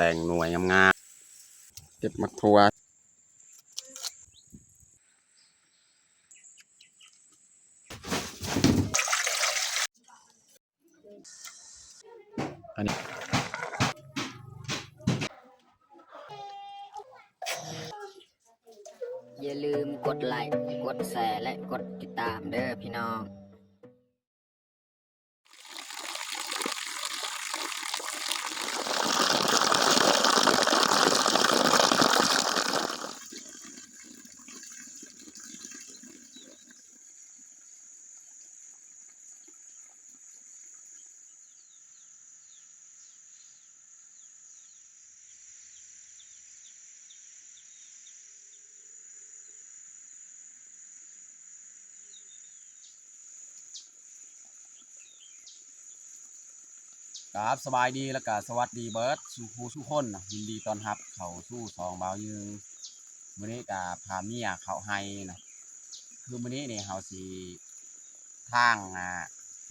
ຕ່ງໜ່ວຍງາມໆ ເກັບໝາກຖົ່ວ ອັນນີ້ ຢ່າລືມກົດໄລ້ ກົດແຊ ແລະ ກົດຕິດຕາມເດີພີ່ນ້ອງ. ກາບສະບາຍດີ ແລ້ວກະສະຫວັດດີເບິດສູ່ຜູ້ສູ່ຄົນເນາະ, ຍິນດີຕ້ອນຮັບເຂົ້າສູ່ຊ່ອງບ່າວຍືງ. ມື້ນີ້ກະພາເມຍເຂົ້າໄຮ່ເນາະ, ຄືມື້ນີ້ນີ້ເຮົາຊິ ທາງ ອ່າ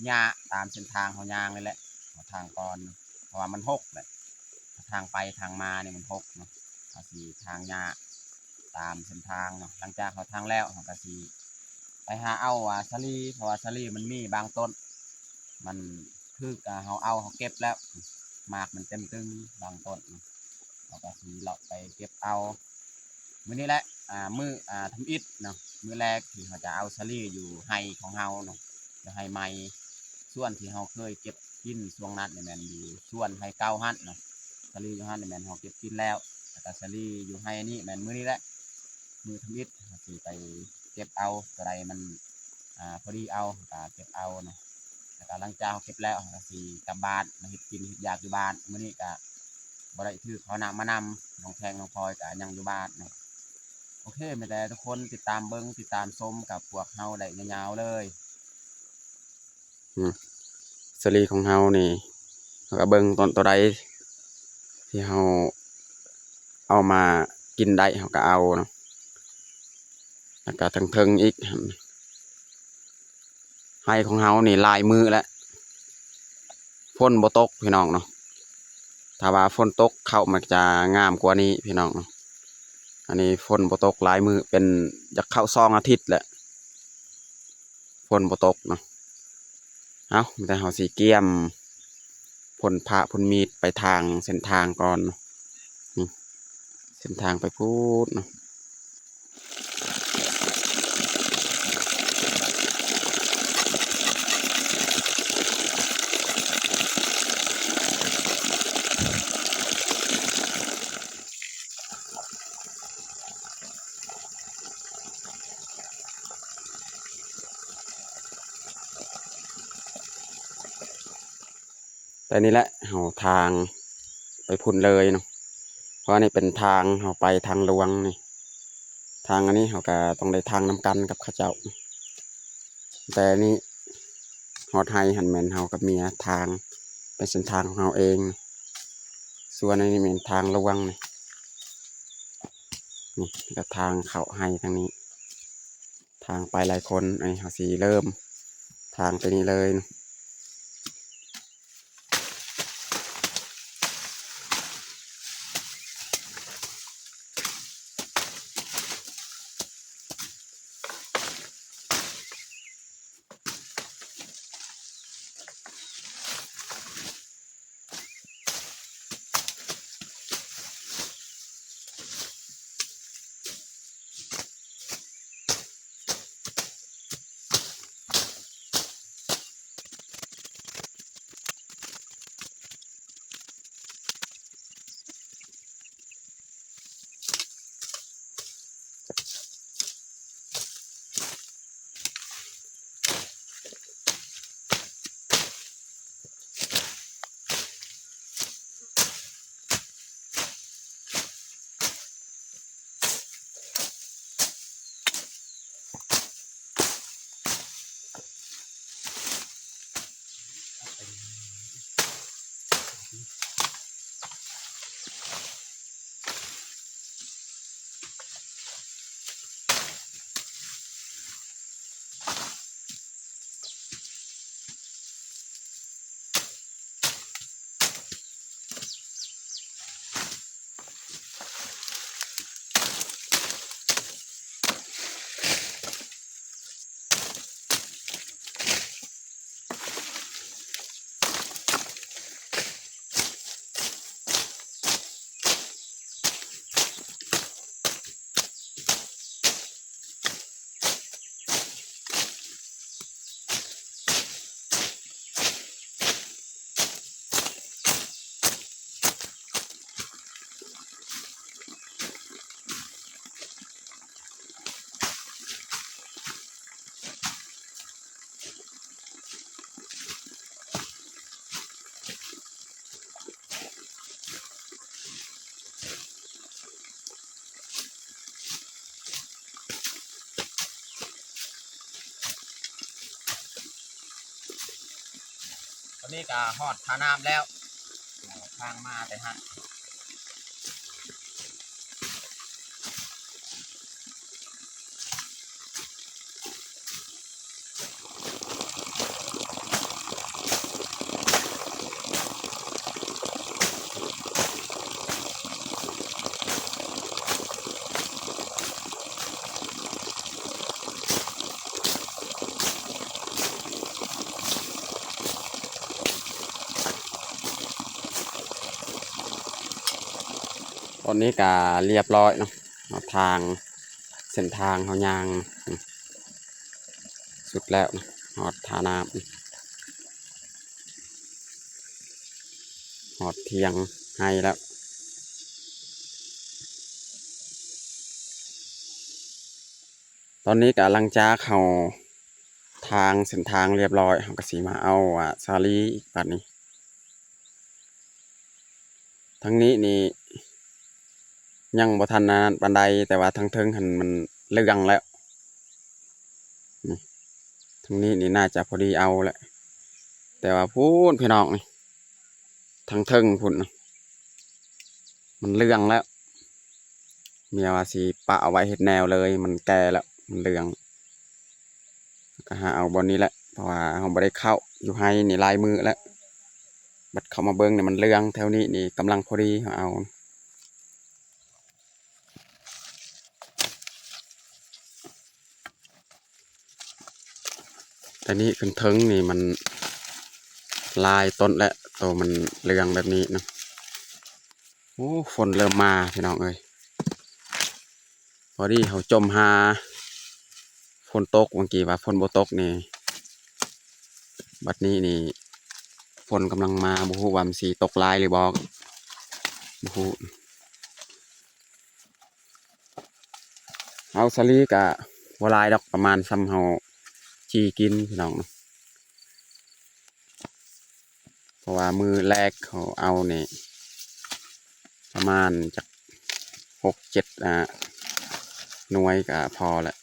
ຫຍ້າຕາມເສັ້ນທາງເຮົາຍ່າງນີ້ແຫຼະ, ເຮົາທາງກ່ອນ ເພາະວ່າມັນຫົກແຫຼະ, ທາງໄປທາງມານີ້ມັນຫົກເນາະ, ເຮົາຊິທາງຫຍ້າຕາມເສັ້ນທາງເນາະ. ຫຼັງຈາກເຮົາທາງແລ້ວ ເຮົາກໍຊິໄປຫາເອົາ ອ່າ ສາລີ, ເພາະວ່າສາລີມັນມີບາງຕົ້ນ ມັນຄື ອ່າ ເຮົາເອົາ ເຮົາເກັບແລ້ວ ໝາກມັນເຕັມຕຶງບາງຕົ້ນເນາະ. ເຮົາກໍຊິເລາະໄປເກັບເອົາ ມື້ນີ້ແຫຼະ ອ່າ ມື້ ອ່າ ທຳອິດເນາະ, ມື້ແລກທີ່ເຮົາຈະເອົາສາລີຢູ່ໄຮ່ຂອງເຮົາເນາະ, ຢູ່ໄຮ່ໃໝ່. ສ່ວນທີ່ເຮົາເຄີຍເກັບກິນຊ່ວງນັ້ນນີ້ແມ່ນຢູ່ສ່ວນໄຮ່ເກົ່າຫັ້ນເນາະ, ສາລີຢູ່ຫັ້ນນີ້ແມ່ນເຮົາເກັບກິນແລ້ວ. ແລ້ວກໍສາລີຢູ່ໄຮ່ນີ້ແມ່ນມື້ນີ້ແຫຼະ ມື້ທຳອິດເຮົາຊິໄປເກັບເອົາ ຕົວໃດມັນ ອ່າ ພໍດີເອົາ ເຮົາກໍເກັບເອົາເນາະ. ແລ້ວກໍຫຼັງຈາກເຮົາເກັບແລ້ວ ເຮົາກໍຊິກັບບ້ານມາເຮັດກິນເຮັດຢາກຢູ່ບ້ານ. ມື້ນີ້ກໍບໍ່ໄດ້ຖືກເຂົານຳມານຳ, ນ້ອງແພງນ້ອງພອຍກໍຍັງຢູ່ບ້ານເນາະ. ໂອເຄ ມີແຕ່ທຸກຄົນຕິດຕາມເບິ່ງ ຕິດຕາມຊົມກັບພວກເຮົາໄດ້ຍາວໆເລີຍ. ອືມ ສາລີຂອງເຮົານີ້ ເຮົາກໍເບິ່ງຕົ້ນໂຕໃດທີ່ເຮົາເອົາມາກິນໄດ້ ເຮົາກໍເອົາເນາະ. ແລ້ວກໍເທິງໆອີກ ໄຮ່ຂອງເຮົານີ້ຫຼາຍມື້ແລ້ວ ຝົນບໍ່ຕົກພີ່ນ້ອງເນາະ, ຖ້າວ່າຝົນຕົກເຂົ້າມັນຈະງາມກວ່ານີ້ພີ່ນ້ອງເນາະ. ອັນນີ້ຝົນບໍ່ຕົກຫຼາຍມື້ ເປັນ ຢາກເຂົ້າສອງອາທິດແລ້ວ ຝົນບໍ່ຕົກເນາະ. ເອົ້າ ມີແຕ່ເຮົາຊິກຽມ ພົ່ນພະພົ່ນມີດໄປທາງເສັ້ນທາງກ່ອນເນາະ. ນີ້ ເສັ້ນທາງໄປພຸ້ນເນາະ. ແຕ່ນີ້ແຫຼະ ເຮົາທາງໄປພຸ້ນເລີຍເນາະ, ເພາະອັນນີ້ເປັນທາງເຮົາໄປທາງຫຼວງນີ້. ທາງອັນນີ້ເຮົາກໍຕ້ອງໄດ້ທາງນຳກັນກັບເຂົາເຈົ້າ. ແຕ່ນີ້ຮອດໄຮ່ຫັ້ນແມ່ນເຮົາກັບເມຍທາງ ເປັນເສັ້ນທາງຂອງເຮົາເອງ. ສ່ວນອັນນີ້ແມ່ນທາງຫຼວງນີ້ ນີ້ກໍທາງເຂົ້າໄຮ່ທາງນີ້. ທາງໄປຫຼາຍຄົນ ອັນນີ້ເຮົາຊິເລີ່ມທາງໄປນີ້ເລີຍ. ນີ້ກໍຮອດທ່ານ້ຳແລ້ວ ທາງມາແຕ່ຫັ້ນ. ຕອນນີ້ກະລຽບລ້ອຍເນາະ ເຮົາທາງ ເສັ້ນທາງເຮົາຍ່າງ ອືມ ສຸດແລ້ວ ຮອດທ່ານ້ຳ ຮອດຖຽງໄຮ່ແລ້ວ. ຕອນນີ້ກະຫຼັງຈາກເຮົາທາງເສັ້ນທາງລຽບລ້ອຍ ເຮົາກະຊິມາເອົາ ອາ ສາລີອີກບາດນີ້. ທາງນີ້ນີ້ຍັງບໍ່ທັນອັນນັ້ນປານໃດ ແຕ່ວ່າທາງເທິງຫັ້ນມັນເຫຼືອງແລ້ວ. ນີ້ ທາງນີ້ນີ້ໜ້າຈະພໍດີເອົາແຫຼະ ແຕ່ວ່າພຸ້ນພີ່ນ້ອງ ນີ້ ທາງເທິງພຸ້ນນະ ມັນເຫຼືອງແລ້ວ. ເມຍວ່າຊິປະເອົາໄວ້ເຮັດແນວເລີຍ ມັນແກ່ແລ້ວ ມັນເຫຼືອງ ກະຫາເອົາບ່ອນນີ້ແຫຼະ ເພາະວ່າເຮົາບໍ່ໄດ້ເຂົ້າຢູ່ໄຮ່ນີ້ຫຼາຍມື້ແລ້ວ ບັດເຂົ້າມາເບິ່ງນີ້ມັນເຫຼືອງ ແຖວນີ້ນີ້ກຳລັງພໍດີ ເຮົາເອົາ. ແຕ່ນີ້ຂຶ້ນເທິງນີ້ມັນຫຼາຍຕົ້ນແຫຼະ ໂຕມັນເຫຼືອງແບບນີ້ນະ. ໂອ້ ຝົນເລີ່ມມາພີ່ນ້ອງເອີຍ ພໍດີເຮົາຈົ່ມຫາຝົນຕົກ ຫວ່າງກີ້ວ່າຝົນບໍ່ຕົກນີ້ ບັດນີ້ນີ້ຝົນກຳລັງມາ ບໍ່ຮູ້ວ່າມັນຊິຕົກຫຼາຍຫຼືບໍ່ ບໍ່ຮູ້. ເອົາສາລີກະບໍ່ຫຼາຍດອກ ປະມານສ່ຳເຮົາຈີ່ກິນພີ່ນ້ອງເນາະ ເພາະວ່າມື້ແລກເຮົາເອົານີ້ປະມານຈັກຫົກເຈັດ ອາ ໜ່ວຍກະພໍແລ້ວ.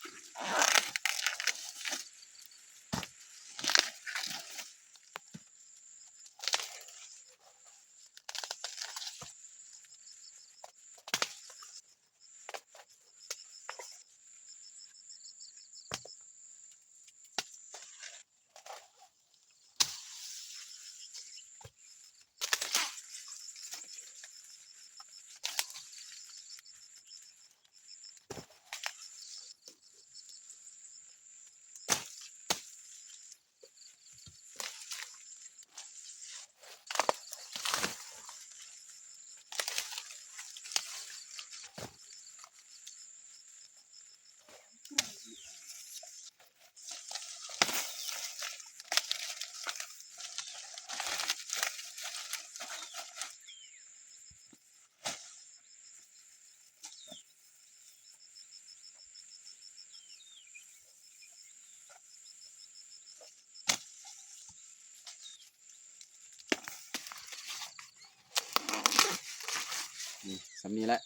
ນີ້ ສ່ຳນີ້ແຫຼະ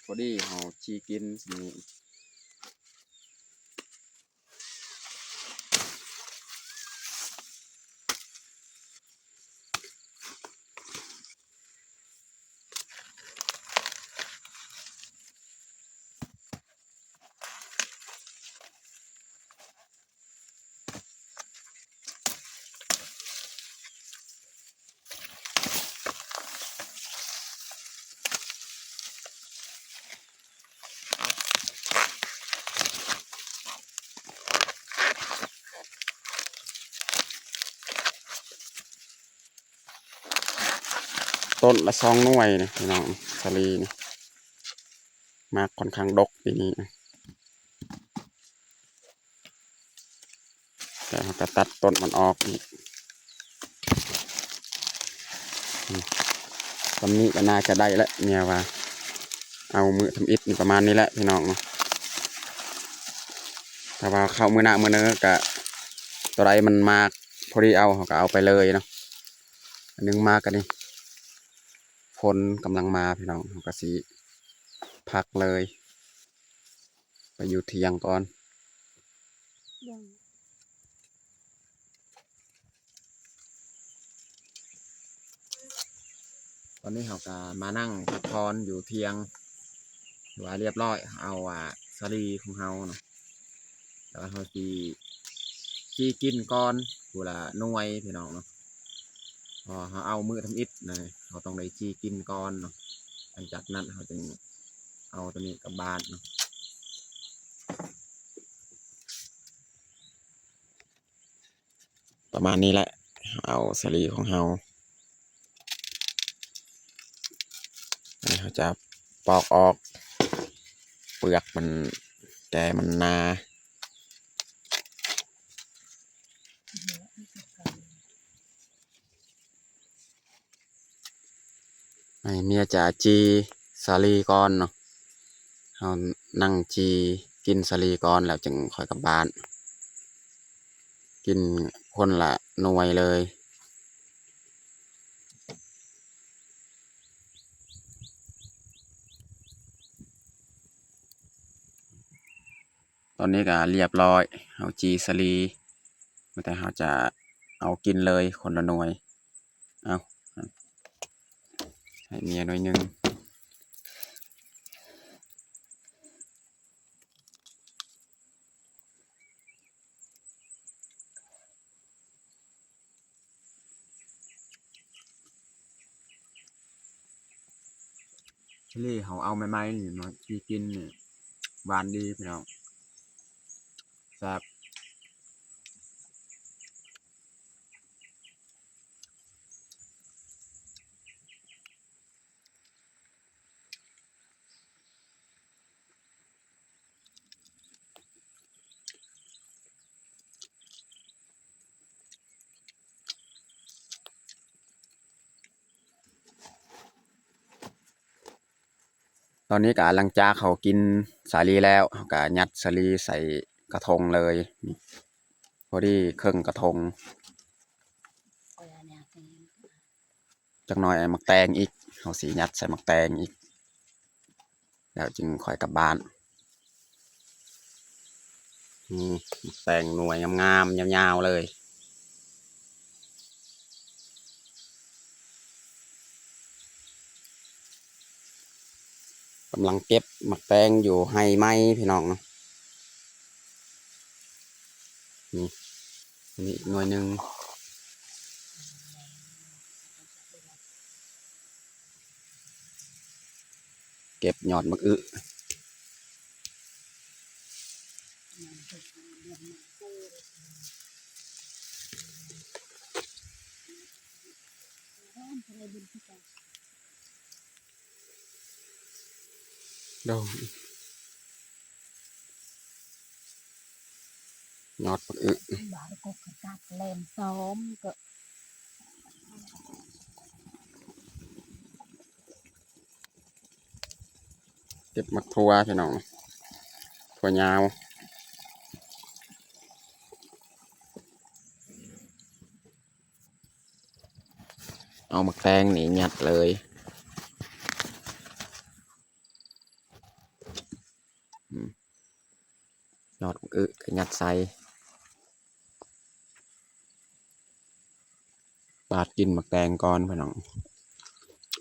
ພໍດີເຮົາຈີ່ກິນສ່ຳນີ້. ต้นละสองหน่วยนี่พี่น้อง สาลีนี่ หมากค่อนข้างดกปีนี้ แต่เราก็ตัดต้นมันออกอีก อืม ส่ำนี้ก็น่าจะได้แล้ว เมียว่า เอามื้อทำอิฐนี่ประมาณนี้แหละพี่น้องเนาะ ถ้าว่าเข้ามื้อหน้ามื้อเนื้อก็ ตัวใดมันมากพอดีเอา เราก็เอาไปเลยเนาะ อันนึงมากกันนี่ ฝนกำลังมาพี่น้อง เราก็สิพักเลย ไปอยู่เถียงก่อน เบิ่ง เ ຕອນນີ້ເຮົາກະມານັ່ງພັກຜ່ອນຢູ່ທ່ຽງ ຖືວ່າລຽບຮ້ອຍ. ເຮົາເອົາ ອ່າ ສາລີຂອງເຮົາເນາະ ແລ້ວເຮົາຊິຈີ່ກິນກ່ອນ ຜູ້ລະໜ່ວຍ ພີ່ນ້ອງເນາະ. ເພາະເຮົາເອົາມື້ທຳອິດນະ ເຮົາຕ້ອງໄດ້ຈີ່ກິນກ່ອນເນາະ. ຫຼັງຈາກນັ້ນເຮົາຈຶ່ງເອົາໂຕນີ້ກັບບ້ານເນາະ. ປະມານນີ້ແຫຼະ ເອົາສາລີຂອງເຮົາ ອັນນີ້ເຮົາຈະປອກອອກ ເປືອກມັນ ແກ່ມັນໜາ. ໃຫ້ເມຍຈາຈີ່ສາລີກ່ອນເນາະ. ເຮົານັ່ງຈີ່ກິນສາລີກ່ອນ ແລ້ວຈຶ່ງຄ່ອຍກັບບ້ານ ກິນຄົນລະໜ່ວຍເລີຍ. ຕອນນີ້ກະລຽບຮ້ອຍ ເຮົາຈີ່ສາລີ ແຕ່ເຮົາຈະເອົາກິນເລີຍຄົນລະໜ່ວຍ. ເອົາ ໃຫ້ເມຍໜ່ວຍໜຶ່ງ. ສາລີເຮົາເອົາໃໝ່ໆນີ້ມາຈີ່ກິນນີ້ ຫວານດີພີ່ນ້ອງ ແຊບ. ຕອນນີ້ກະຫຼັງຈາກເຮົາກິນສາລີແລ້ວ ເຮົາກະຍັດສາລີໃສ່ກະທົງເລີຍ ນີ້ ພໍດີເຄິ່ງກະທົງ. ຈັກໜ່ອຍໝາກແຕງອີກ ເຮົາຊິຍັດໃສ່ໝາກແຕງອີກ ແລ້ວຈຶ່ງຄ່ອຍກັບບ້ານ. ນີ້ໝາກແຕງໜ່ວຍງາມໆ ຍາວໆ ເລີຍ. ກຳລັງເກັບໝາກແຕງຢູ່ໄຮ່ໃໝ່ພີ່ນ້ອງເນາະ. ນີ້ ນີ້ອີກໜ່ວຍໜຶ່ງ ເກັບຍອດໝາກອຶ. ໂດຍ ຍອດບັກອຶ ເກັບໝາກຖົ່ວພີ່ນ້ອງ ຖົ່ວຍາວ. ເອົາໝາກແຕງນີ້ຍັດເລີຍ ອືມ ຍອດບັກອຶກະຍັດໃສ່ ປາດກິນໝາກແຕງກ່ອນພີ່ນ້ອງ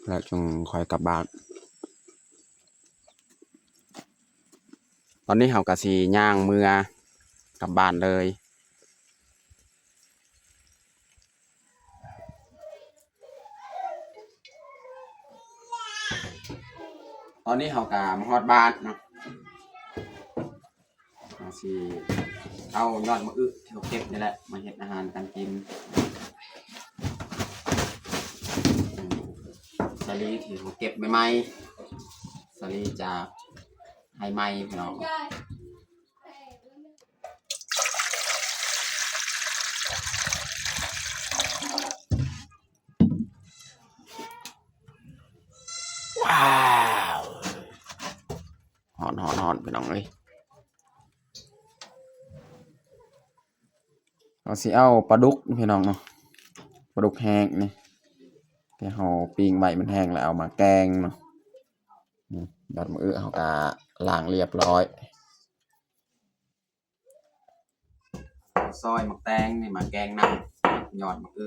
ແລ້ວຈຶ່ງຄ່ອຍກັບບ້ານ. ຕອນນີ້ເຮົາກະຊິຍ່າງເມືອກັບບ້ານເລີຍ. ຕອນນີ້ເຮົາກະມາຮອດບ້ານເນາະ ເຮົາຊິເອົາຍອດໝາກອຶທີ່ເຮົາເກັບນີ້ແຫຼະ ມາເຮັດອາຫານການກິນ. ສາລີທີ່ເຮົາເກັບໃໝ່ໆ ສາລີຈາກໄຮ່ໃໝ່ພີ່ນ້ອງ. ວ້າວ ຮ້ອນໆໆ ພີ່ນ້ອງເອີຍ. ເຮົາຊິເອົາປາດຸກພີ່ນ້ອງເນາະ ປາດຸກແຫ້ງນີ້ ທີ່ເຮົາປີ້ງໄວ້ມັນແຫ້ງແລ້ວເອົາມາແກງເນາະ. ອືມ ຍອດໝາກອຶເຮົາກະລ້າງລຽບຮ້ອຍ ຊອຍໝາກແຕງນີ້ມາແກງນຳຍອດໝາກອຶ.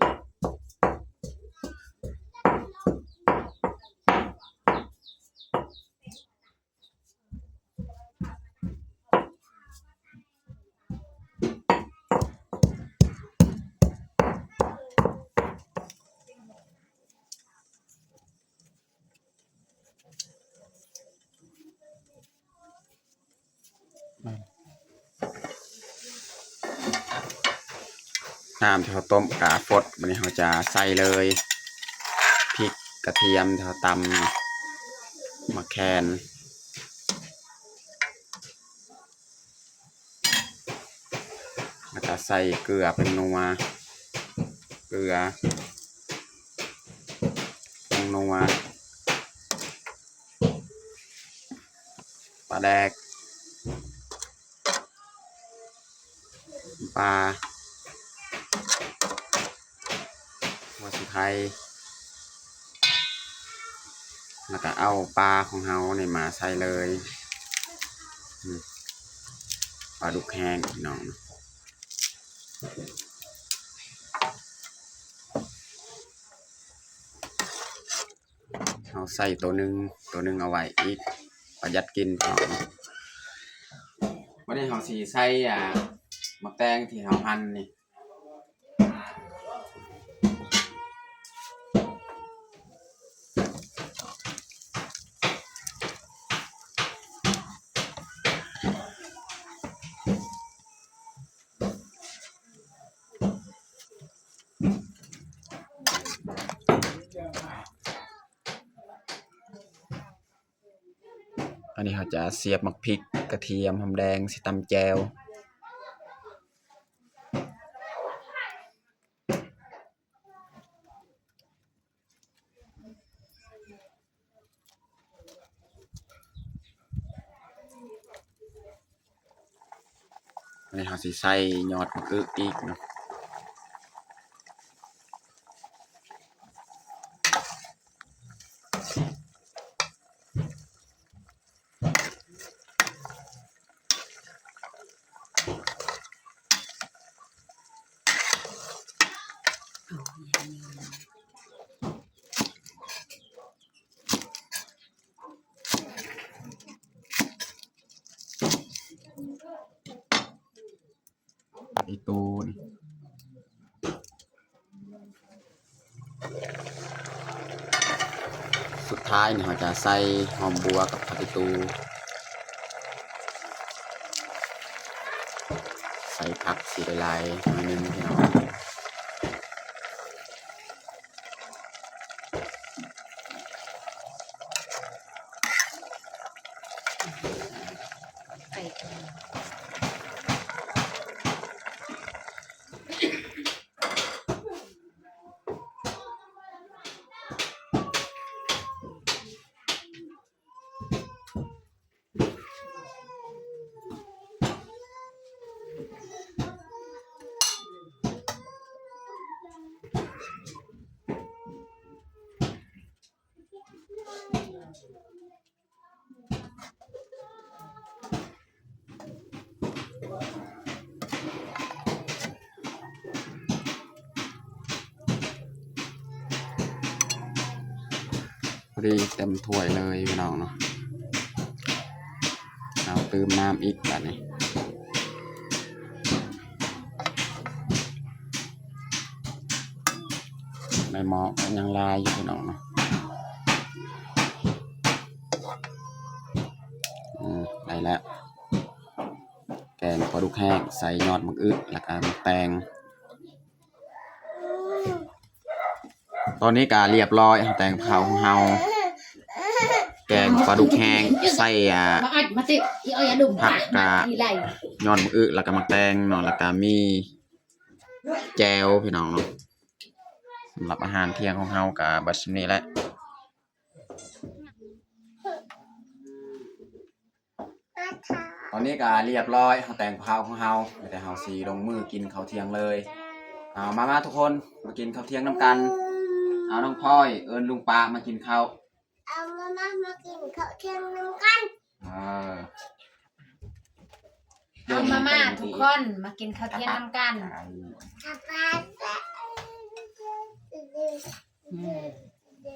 ນ້ຳທີ່ເຮົາຕົ້ມກະຟົດ, ບາດນີ້ເຮົາຈະໃສ່ເລີຍ ພິກ ກະທຽມທີ່ເຮົາຕຳ, ໝາກແຄນ ແລ້ວກະໃສ່ເກືອ ແປ້ງນົວ ເກືອ ແປ້ງນົວ ປາແດກ ປາ ຫົວສີໄຄ ແລ້ວກະເອົາປາຂອງເຮົານີ້ມາໃສ່ເລີຍ. ອືມ ປາດຸກແຫ້ງພີ່ນ້ອງ. ເຮົາໃສ່ໂຕໜຶ່ງ ໂຕໜຶ່ງເອົາໄວ້ອີກ ປະຢັດກິນເຮົາ. ບາດນີ້ເຮົາຊິໃສ່ ອ່າ ໝາກແຕງທີ່ເຮົາຫັ່ນນີ້. ອັນນີ້ເຮົາຈະສຽບໝາກພິກ ກະທຽມ ຫອມແດງ ຊິຕຳແຈ່ວ. ອັນນີ້ເຮົາຊິໃສ່ຍອດໝາກອຶອີກເນາະ. ອີຕູ ສຸດທ້າຍນີ້ເຮົາຈະໃສ່ຫອມບົວກັບຜັກອີຕູ ໃສ່ຜັກຊິຫຼາຍໆໜ້ອຍໜຶ່ງພີ່ນ້ອງ. ພໍດີເຕັມຖ້ວຍເລີຍພີ່ນ້ອງເນາະ. ເອົາຕື່ມນ້ຳອີກບາດນີ້. ໃນໝໍ້ກໍຍັງຫຼາຍຢູ່ພີ່ນ້ອງເນາະ. ອືມ ໄດ້ແລ້ວ ແກງປາດຸກແຫ້ງໃສ່ຍອດໝາກອຶ ແລ້ວກະໝາກແຕງ. ຕອນນີ້ກະລຽບຮ້ອຍ ແຕງເຜົາຂອງເຮົາ ແກງປາດຸກແຫ້ງໃສ່ ອ່າ ຜັກກະຍອດໝາກອຶ ແລ້ວກະໝາກແຕງເນາະ ແລ້ວກະມີແຈ່ວພີ່ນ້ອງເນາະ. ສຳລັບອາຫານທ່ຽງຂອງເຮົາກະເບິດສ່ຳນີ້ແຫຼະ. ຕອນນີ້ກະລຽບຮ້ອຍ ເຮົາແຕງເຜົາຂອງເຮົາ ແຕ່ເຮົາຊິລົງມືກິນເຂົ້າທ່ຽງເລີຍ. ເອົາ ມາ ມາທຸກຄົນ ມາກິນເຂົ້າທ່ຽງນຳກັນ. ເອົາ ນ້ອງພອຍ ເອີ້ນລຸງປ້າມາກິນເຂົ້າ. ເອົາ ມາ ມາ ມາກິນເຂົ້າທ່ຽງນຳກັນ. ເອີ ເອົາ ມາ ມາທຸກຄົນ ມາກິນເຂົ້າທ່ຽງນຳກັນ. ອື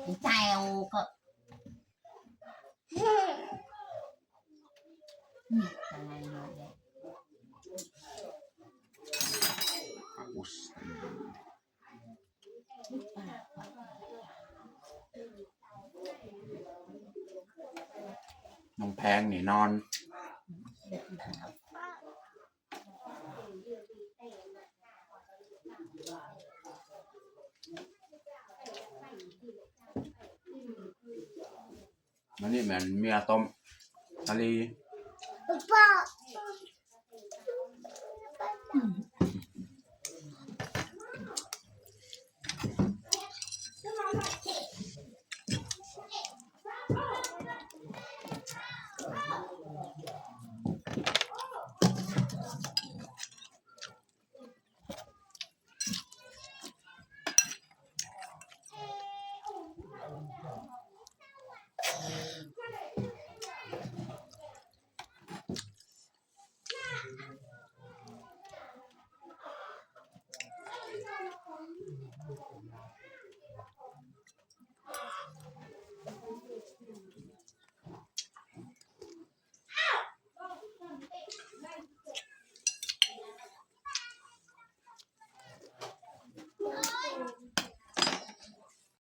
ມ ແຈ່ວກໍ ນ້ອງແພງນີ້ນອນ. ນີ້ແມ່ນເມຍຕົ້ມທະເລ.